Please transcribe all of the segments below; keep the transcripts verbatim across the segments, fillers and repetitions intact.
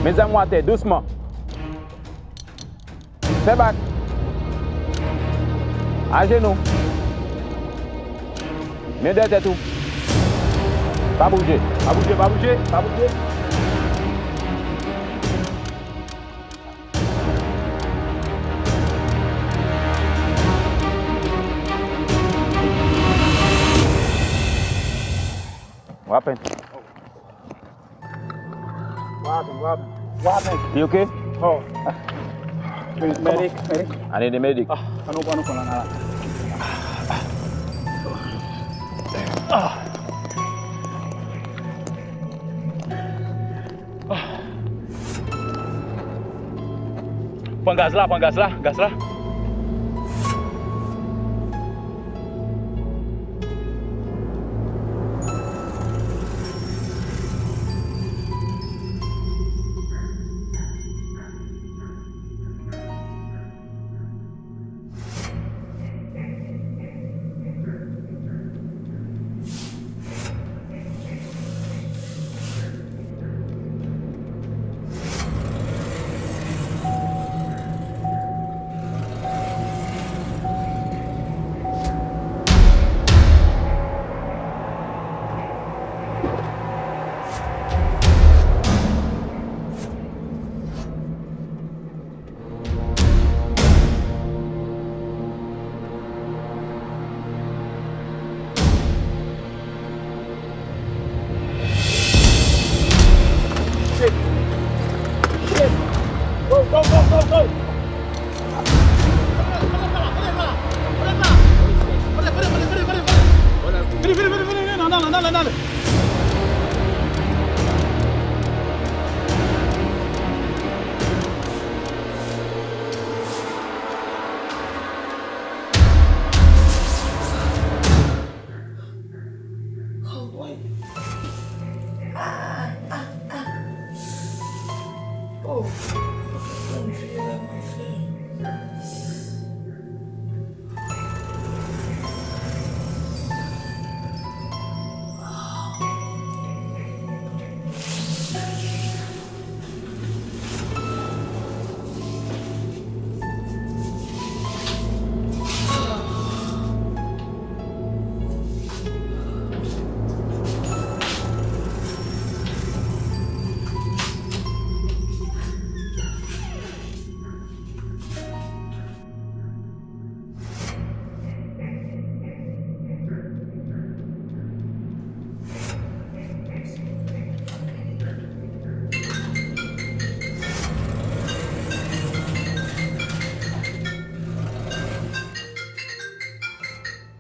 Met zam ou atè, dousman. Fè bak. Ajenou. Men dèyè tèt ou. Pa bouje. Pa bouje, pa bouje, pa bouje. What happened? What happened? What happened? What happened? You okay? Oh. Medic, medic. I need a medic. Ah, ano, ano, ano, ano, ano. Ah. Pran gaz la, pran gaz la, gaz la. Shit! Shit! Go, go, go, go, go! Vini, vini, vini, vini, non, non, non, non, non. Oh, boy. Ah, ah, ah. Oh, mwen fè, mwen fè.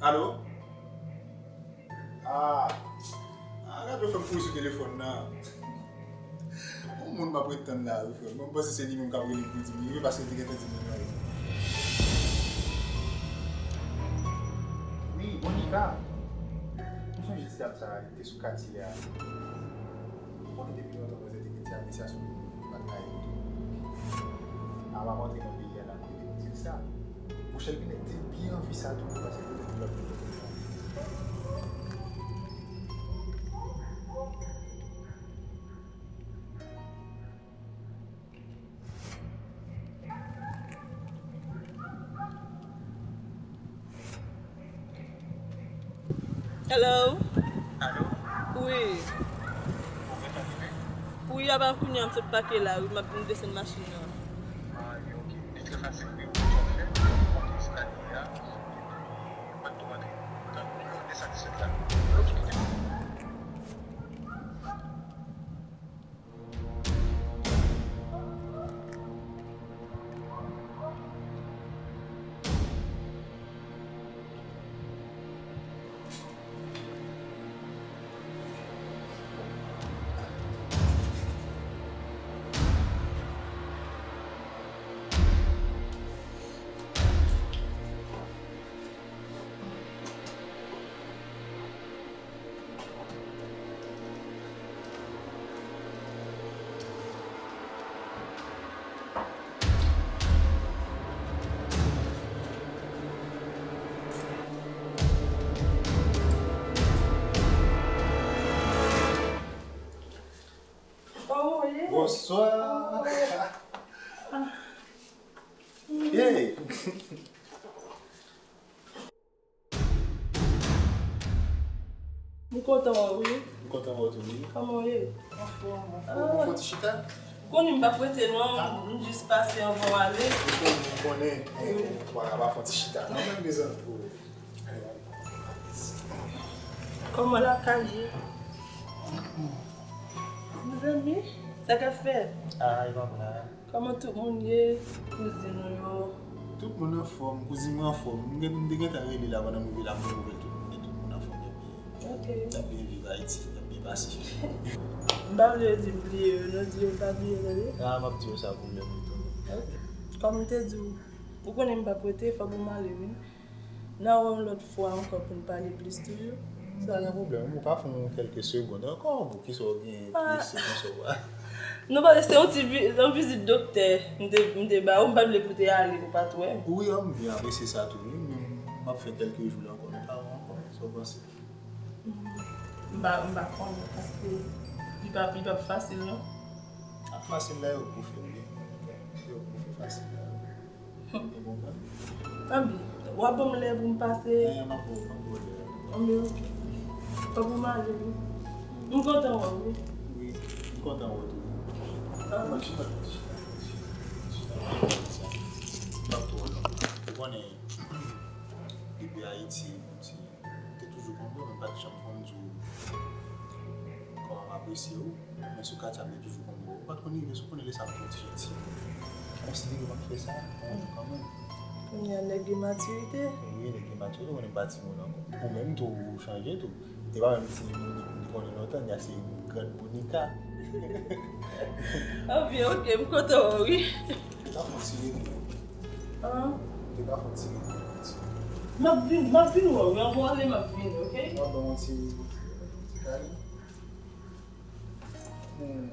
Alo? Ah, ah, gade yo fè m kouri sou telefòn nan. Yon moun m ap ret tann la, wi, frè. Mwen, m panse se li menm k ap rele m pou di m li, wi, paske l te gentan di m li non. Wi, Monica. M sonje ti dam sa a, li te sou katye a. Ou konnen depi lontan manzè te gen ti apresyasyon pou bagay yo tou. Avan m antre nan peyi a, l ap rele m di l sa. Monchè, li te byen anvi sa tou, paske li te di l ap vin kote m la. Hello? Alo? Wi. Ou gentan rive? Wi, apa kounye a m sot pake la, wi, m ap vin desann machin nan. Ah, wi, ok. Li trè fasil, wi, ou konn fè, ou monte eskalye a, epi ou pa t tou antre. Tankou yon de sa ki sot la. Ok, kite m. Bonswa. Hey. M kontan wè w, wi. M kontan wè w tou, wi. Kòman w ye? Anfòm, anfòm. Ou fè ti chita? Ou konnen m p ap rete non, m jis pase anvan w ale. M konnen, m konnen. Ou pa ka pa fè ti chita non, menm mezanmi. Kòman lakay ye? Mezanmi, sa k ap fèt? Ah, e pa mal. Kòman tout moun ye? Kouzin ou yo? Tout moun anfòm, kouzin mwen anfòm. M gen, m te gentan rele la pandan m rive la, m te nouvèl tout moun, tout moun anfòm. Ok. N ap byen viv Ayiti, n ap byen pase. M pa vle yo di m bliye yo, non, di yo m pa bliye yo, tande? Ah, m ap di yo sa pou lè m retounen. Ok. Kòm m te di w, ou konnen m p ap rete, fòk m ale, wi. N a wè yon lòt fwa ankò pou n pale plis toujou. Sa gen pwoblèm, ou ka fè yon kèlke segonn ankò, pou kisa w gen plis se konsa w a. Non, paske se yon ti vi-, yon vizit doktè m te, m te ba ou, m pa t vle pou te ale, pou pa t wè m. Wi, an, m byen apresye sa tou, wi, men m ap fè kèlke jou la ankò, nou pa wè ankò, sa w panse? M pa, m pa konnen, paske li p ap, li p ap fasil, non. A, fasil la, yo pou fè l byen. Yo pou fè fasil la, yo. E bon, anbi, w ap ban m lè pou m pase? Anyen, m ap ban w, m ap ban w lè. Anbi, ok. Fòk m ale, wi. M kontan wè w, wi. Wi, m kontan wè w tou. Ah. Mwen, chita, chita, chita, chita, chita. M p ap twò lontan. Ou konnen, depi Ayiti, m te toujou konn wè w, men m pa t janm konn di w kòman m apresye w. Men sou katya m te toujou konn wè w. M pa t konn rive sou konnen lè sa m te yon ti jan timid. M konsidere w ap fè sa yon jou kanmenm. Kounye a nèg gen matirite. Wi, nèg gen matirite, ou konnen m pa timoun ankò. Ou menm tou, ou chanje tou. Ou te pa menm timoun li konnen lontan, nya se grann Monica. Anbyen, ok, m kontan wè w, wi. Ou te ka fè yon ti rete. An? Ou te ka fè yon ti rete. M ap vin, m ap vin wè w, wi, anvan w ale, m ap vin, ok? M ap ban w yon ti, ti kari. Hmm.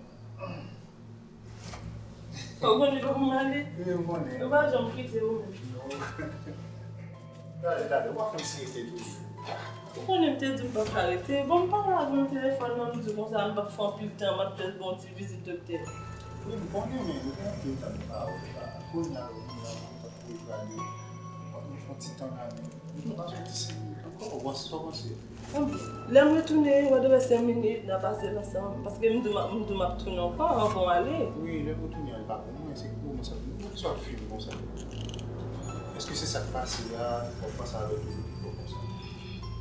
Ou konnen kòman m ale? Wi, m konnen. Ou pa janm kite ou menm. Non. Gade, gade, w ap fè m ti rete toujou. Ou konnen m te di m p ap ka rete. Bon, m pale avè w nan telefòn nan, m di w konsa m p ap fè anpil tan, m ap jis ba w ti vizit doktè. Wi, m konnen, men nou gen anpil tan nou pa wè. Kounye a, kounye a, m ap pale. M ap fè yon ti tan la, men nou pa soti serye ankò, w panse, sa w panse? Lè m retounen, w a dwe senk minit, n a pase l ansanm. Paske m di w m ap, m di w m ap tounen ankò anvan w ale. Wi, lè m retounen an, e pa pou mwen, se pou mwen sa. Poukisa w ap fini konsa? Èske se sa k pase a, w ap pase avèk yo depi fò konsa?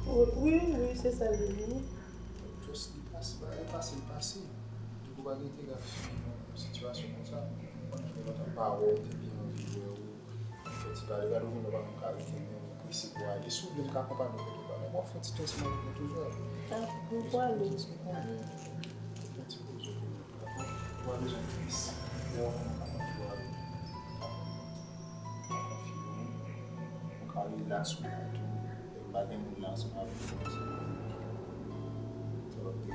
Wi, wi, se sa l ye, wi. Just li pase, bagay pase, l pase. Donk, ou pa gen enterè ap fini yon sitiyasyon konsa. Ou konnen gen lontan m pa wè w, m te byen anvi wè w. Fè ti pale, gade ou vin lè w pa menm ka rete, men ou prese pou ale. Si w vle, m ka akonpanye w kote w prale. Bon, fè ti tòs mwen toujou. Ah, m prale. Fè ti poze w, dakò? Ou pa bezwen tris. Lè w konn ka konfye w avè m. Dakò? Ou ka konfye w. Ou ka rilaks ou la tou. Lè m pa gen moun la ansanm avè m. Sa w ap te